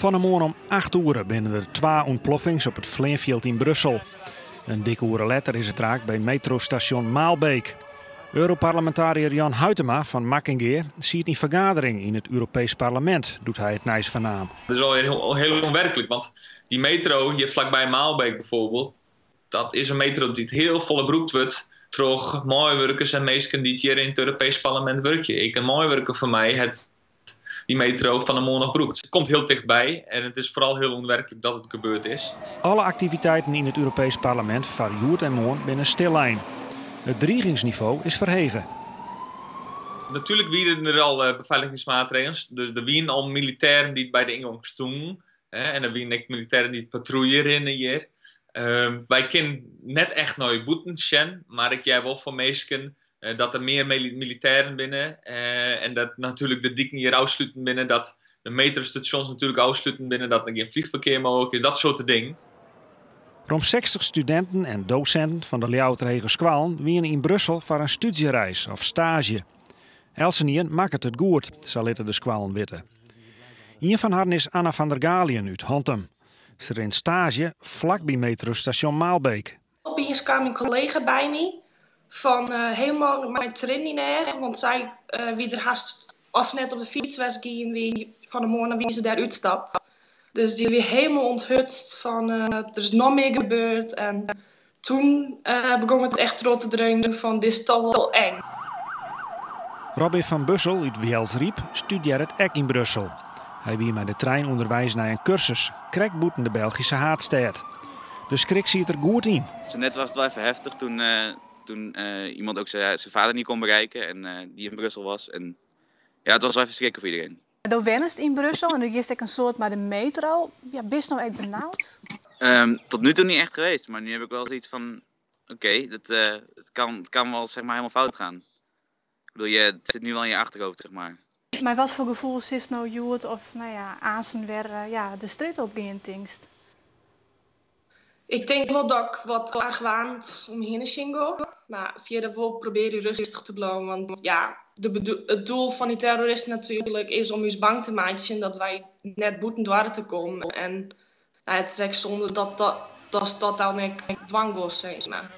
Fan 'e moarn om 8 oere binne der twa ûntploffings op it fleanfjild yn Brussel. In dikke oere letter is it raak by metrostasjon Maalbeek. Europarlemintariër Jan Huitema fan Makkingea siet yn fergadering yn it Europeesk Parlemint doe't hy it nijs fernaam. Dat is al hiel, hiel ûnwerklik, want dy metro hjir flakby Maalbeek bijvoorbeeld, dat is in metro dy't hiel folle brûkt wurdt troch meiwurkers en minsken dy't hjir yn it Europeesk Parlemint wurkje. Ek in meiwurker fan my hat dy metro fan 'e moarn noch brûkt. It komt hiel tichtby en it is foaral hiel ûnwerklik dat it gebeurd is. Alle aktiviteiten yn it Europeesk Parlemint foar hjoed en moarn binne stillein. It drigingsnivo is ferhege. Natuerlik wiene der al befeiligingsmaatregels. Dus der wiene al militêren dy't by de yngong stoenen. En der wiene ek militêren dy't patrûlje rinne hjir. Wy kinne net echt nei bûten sjen, mar ik hear wol fan minsken dat der mear militêren binne en dat natuerlik de diken hjir ôfsluten binne, dat de metrostasjons natuerlik ôfsluten binne, dat der gjin vliegverkear mooglik is, dat soarte dingen. Rom 60 studinten en dosinten fan de Ljouwerter Hegeskoallen wiene yn Brussel foar in stúdzjereis of staazje. Eltsenien makket it goed, sa litte de skoallen witte. Ien fan harren is Anna van der Galiën út Hantum. Se rint staazje flakby metrostasjon Maalbeek. Opiens kaam in kollega by my fan helemaal mei triennen yn 'e eagen, want sy wie der hast, as se net op de fyts west gien wie fan 'e moarn, dan wie se dêr útstapt. Dus dy wie helemaal onthutst fan der is noch mear gebeurd en toen begûn it echt troch te dringen fan dit is toch wol eng. Robin van Bussel út Wjelsryp studearret ek yn Brussel. Hy wie mei de trein ûnderweis nei in kursus, krekt bûten de Belgyske haadstêd. De skrik siet der goed yn. Zo net was het wel even heftig toen, toen iemand ook zijn vader niet kon bereiken en die in Brussel was. En ja, het was wel even schrikken voor iedereen. Do wennest yn Brussel en do giest ek in soad mei de metro. Ja, bist no ek benaud? Tot nu toe niet echt geweest, maar nu heb ik wel zoiets van, oké, dat het kan wel, zeg maar, helemaal fout gaan. Ik bedoel, het zit nu wel in je achterhoofd, zeg maar. Mar wat foar gefoel sitst no hjoed of no ja, aansen wer ja, de strjitte opgean tinkst? Ik tink wol dat ik wat argwaand om my hinne sjen gean. Mar fierder wol probearje rêstich te bliuwen. Want ja, it doel fan dy terroristen natuerlik is om ús bang te meitsjen dat wy net bûten doarre te kommen. En nou, it is ek sûnde dat dat, dat dan ek dwaan sis mar.